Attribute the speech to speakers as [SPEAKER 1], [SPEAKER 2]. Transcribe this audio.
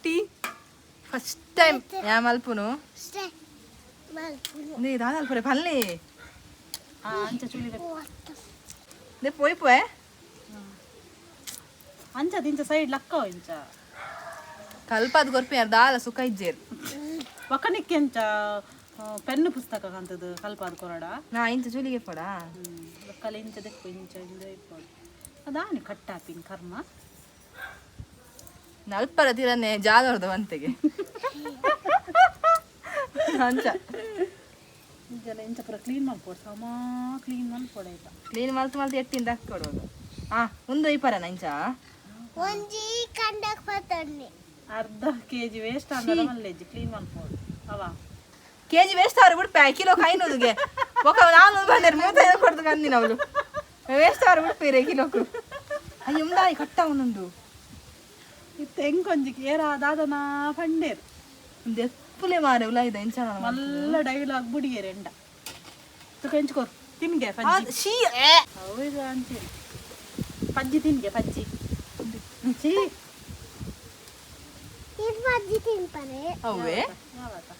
[SPEAKER 1] Tea. First time yeah ಮಲ್ಪುನು. ನೇ ದಾದ ಅಲ್ಪರೆ ಪಲ್ಲೆ.
[SPEAKER 2] ಅಂಚ ಚುಳಿ.
[SPEAKER 1] ನೇ ಪೋಯ್ ಪೋಯ್.
[SPEAKER 2] ಅಂಚ ದಿಂಚ ಸೈಡ್ ಲಕ್ಕ ಇಂಚ.
[SPEAKER 1] ಕಲ್ಪದ್ ಕೊರ್ಪಿ ದಾಲ ಸುಖ ಇಜ್ಜೇರ್.
[SPEAKER 2] ಒಕ್ಕನಿಕ್ಕೆ ಎಂಚ ಪೆನ್ನು ಪುಸ್ತಕ ಕಾಂತದು ಕಲ್ಪಾದ ಕೊರಡ.
[SPEAKER 1] ನಾ ಇಂಚ ಚುಲಿಗೆ ಪೋಡ.
[SPEAKER 2] ಒಕ್ಕಲೆ ಇಂಚ ದೆಕ್ಕು ಇಂಚ ಇಂಚ ಇಪ್ಪೊಡು ಅದಾನಿ ಕಟ್ಟಾಪಿನ್ ಕರ್ಮ.
[SPEAKER 1] ನಲ್ಪರ ತಿರನೆ ಜಾಗರದ ವಂತೆಗೆ ಅಂಚ.
[SPEAKER 2] ಇಂಚಲ ಇಂಚ ಪೂರ ಕ್ಲೀನ್ ಮಲ್ಪೊಡು, ಸಮ ಕ್ಲೀನ್ ಮಲ್ಪೊಡು ಆಯ್ತಾ?
[SPEAKER 1] ಕ್ಲೀನ್ ಮಲ್ತು ಮಲ್ತು ಎಟ್ಟಿಂದ ಕೊಡೋದು. ಆ ಒಂದು ಇಪ್ಪರನ ಇಂಚ.
[SPEAKER 3] ಒಂಜಿ ಕಂಡಕ್ ಪತ್ತೊನ್ನಿ.
[SPEAKER 2] ಅರ್ಧ ಕೆಜಿ ವೇಸ್ಟ್ ಅಂದ್ರೆ ಮಲ್ಲೆಜ್ಜಿ ಕ್ಲೀನ್ ಮಲ್ಪೊಡು ಅವ.
[SPEAKER 1] ಕೆಜಿ ವೇಸ್ಟ್ ಆರು ಬಿಡ್ಪೆ ಕಿಲೋ ಕೈನೋದುಗೆ ఒక ನಾಲ್ಕು ಬಂದರೆ 35 ಕೊಡ್ದು ಕಂದಿನ ಅವಳು ವೇಸ್ಟ್ ಆರು ಬಿಡ್ಪೇರೆ ಕಿಲೋಕು. ಅಯ್ಯೋ, ಉಂಡಾಯಿ ಕಟ್ಟ ಉಂಡು.
[SPEAKER 2] ಇತ್ತೆ ಎಂಕೊಂಜಿ ಏರ ದಾದನಾ ಪಂಡೇರು.
[SPEAKER 1] ಒಂದು ಎಪ್ಪುಲೆ ಮಾರೆ ಉಲ ಇದೆ ಇಂಚ.
[SPEAKER 2] ಮಲ್ಲ ಡೈಲಾಗ್ ಬುಡಿಯೇರೆ ಎಂಡ ತುಕ ಎಂಚ್ಕೋರ್ ತಿನ್ಗೆ ಪಜ್ಜಿ.
[SPEAKER 1] She.
[SPEAKER 2] ಹೌದು, ಅಂಚೇರಿ ಪಜ್ಜಿ ತಿನ್ಗೆ ಪಜ್ಜಿ ಚೀ.
[SPEAKER 3] ಇದು ಬಜ್ಜಿ ತಿನ್ಪರೆ.
[SPEAKER 1] ಅವೇ.
[SPEAKER 2] ಯಾವತ್ತ?